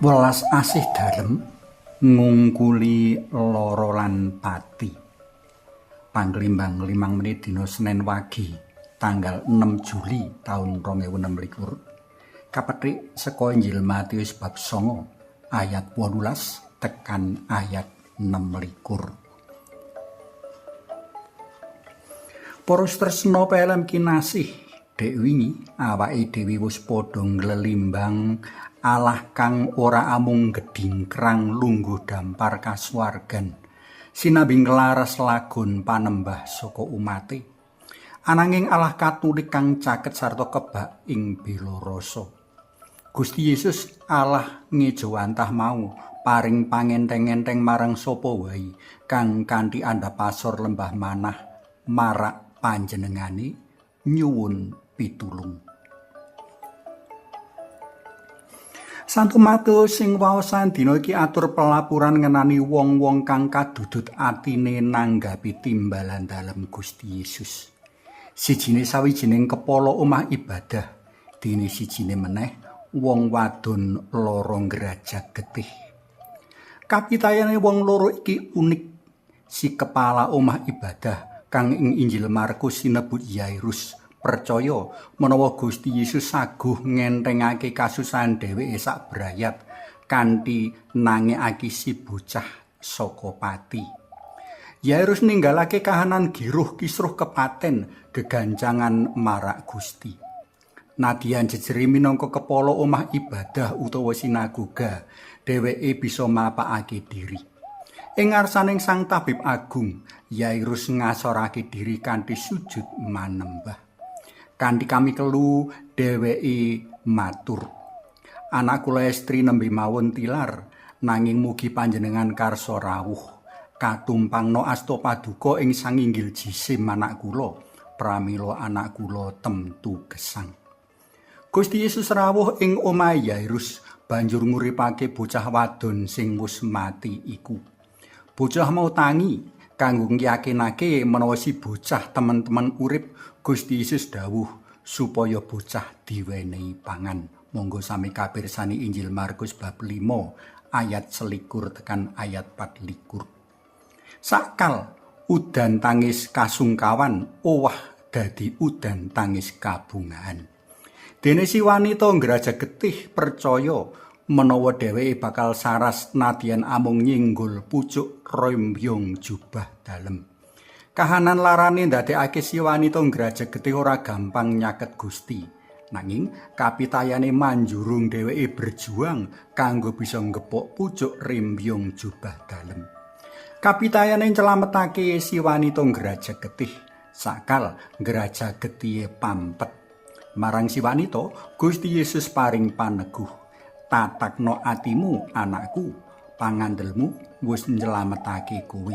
Welas asih dalem ngungkuli lara lan pati. Panglimbang 5 menit dina Senen Wage tanggal 6 Juli taun 2026. Kapethik saka Injil Matius bab 9 ayat 18 tekan ayat 26. Para tresna pelem kinasih, dek wingi awake dhewe wis padha nglelimbang Allah kang ora amung gedhingkrang lungguh dampar kasuwargan, sinambi nglaras lagon panembah saka umate. Ananging Allah Katulik kang caket sarta kebak ing bela rasa. Gusti Yesus Allah ngejawantah mau paring pangenteng-enteng marang sapa wae kang kanthi andhap asor lembah manah marak panjenengane nyuwun pitulung. Santo Matius sing waosan dina iki atur pelapuran ngenani wong-wong kang kadudut atine nanggapi timbalan dalem Gusti Yesus. Sijine sawijining kepala omah ibadah, dene sijine meneh wong wadon loro ngrajak getih. Kapitayane wong loro iki unik. Si kepala omah ibadah kang ing Injil Markus sinebut Yairus percaya menawa Gusti Yesus saguh ngentengake kasusahan dheweke sak brayat kanthi nangekake si bocah saka pati. Yairus ninggalake kahanan giruh kisruh kepaten gegancangan marak Gusti. Nadyan jejere minangka kepala omah ibadah utawa sinagoga, dheweke bisa mapakake diri. Ing ngarsaning Sang Tabib Agung, Yairus ngasorake diri kanthi sujud manembah. Kanthi kami kelu dheweke matur, "Anak kula estri nembe mawon tilar, nanging mugi panjenengan karsa rawuh katumpangna asta paduka ing sanginggil jisim anak kula, pramila anak kula temtu gesang." Gusti Yesus rawuh ing omahe Yairus banjur nguripake bocah wadon sing wis mati iku. Bocah mau tangi kanggo ngyakinake menawa si bocah temen-temen urip. Gusti Yesus dawuh supaya bocah diwenehi pangan. Monggo sami kapirsani Injil Markus bab 5 ayat 21 tekan ayat 24. Sakal udan tangis kasungkawan owah dadi udan tangis kabungahan. Dene si wanita ngrajak getih percaya menawa dheweke bakal saras nadyan amung nyinggul pucuk rembyong jubah dalem. Kahanan larane ndadekake si wanita ngrajak getih ora gampang nyaket Gusti. Nanging kapitayane manjurung dheweke berjuang kanggo bisa nggepok pucuk rembyong jubah dalem. Kapitayane nyelametake si wanita ngrajak getih, sakal ngrajak getihe pampet. Marang si wanita, Gusti Yesus paring paneguh, "Tatakno atimu, anakku, pangandelmu wis nyelametake kowe."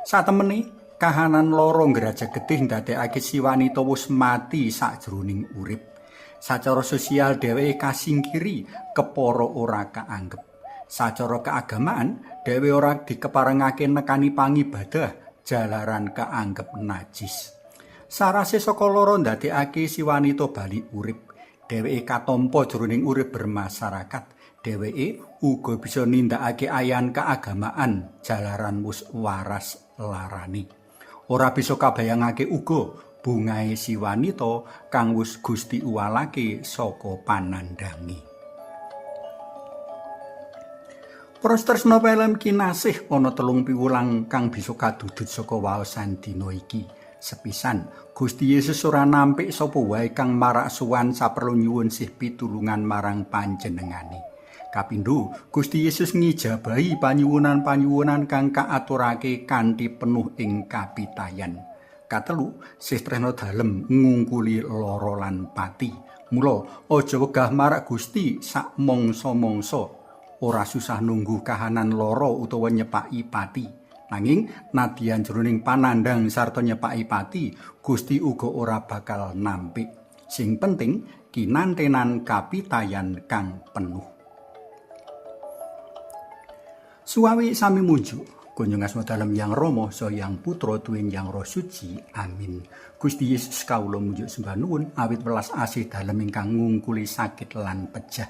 Satemene kahanan lara ngrajak getih ndadekake si wanita wis mati sakjroning urip. Sacara sosial dheweke kasingkiri, kepara ora kaanggep. Sacara keagamaan dheweke ora dikeparengake nekani pangibadah jalaran kaanggep najis. Sarase saka lara ndadekake si wanita bali urip. Dheweke katampa jroning urip bermasyarakat. Dheweke uga bisa nindakake ayan keagamaan jalaran wis waras larane. Ora bisa kabayangake uga bungahe si wanita kang wis Gusti uwalake saka panandhange. Para tresna pelem kinasih, ana 3 piwulang kang bisa kadudut saka waosan dina iki. Sepisan, Gusti Yesus ora nampik sapa wae kang marak sowan saperlu nyuwun sih pitulungan marang panjenengane. Kapindho, Gusti Yesus ngijabahi panyuwunan-panyuwunan kang kaaturake kanthi penuh ing kapitayan. Katelu, sih tresna dalem ngungkuli lara lan pati. Mula aja wegah marak Gusti sak mangsa-mangsa. Ora susah nunggu kahanan lara utawa nyepaki pati. Nanging nadyan jroning panandhang sarta nyepaki pati, Gusti uga ora bakal nampik. Sing penting kinantenan kapitayan kang penuh. Suwawi sami munjuk, Kunjung asma dalem Yang Rama, saha Yang Putra tuwin Yang Roh Suci. Amin. Gusti Yesus, kawula munjuk sembah nuwun awit welas asih dalem ingkang ngungkuli sakit lan pejah.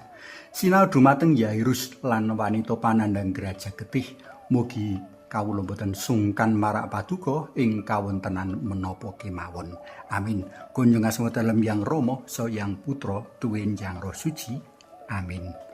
Sinau dumateng Yairus lan wanita panandhang graja getih, mugi kawula boten sungkan marak paduka ing kawontenan menapa kemawon. Amin. Kunjung asma dalem Yang Rama, saha Yang Putra tuwin Yang Roh Suci. Amin.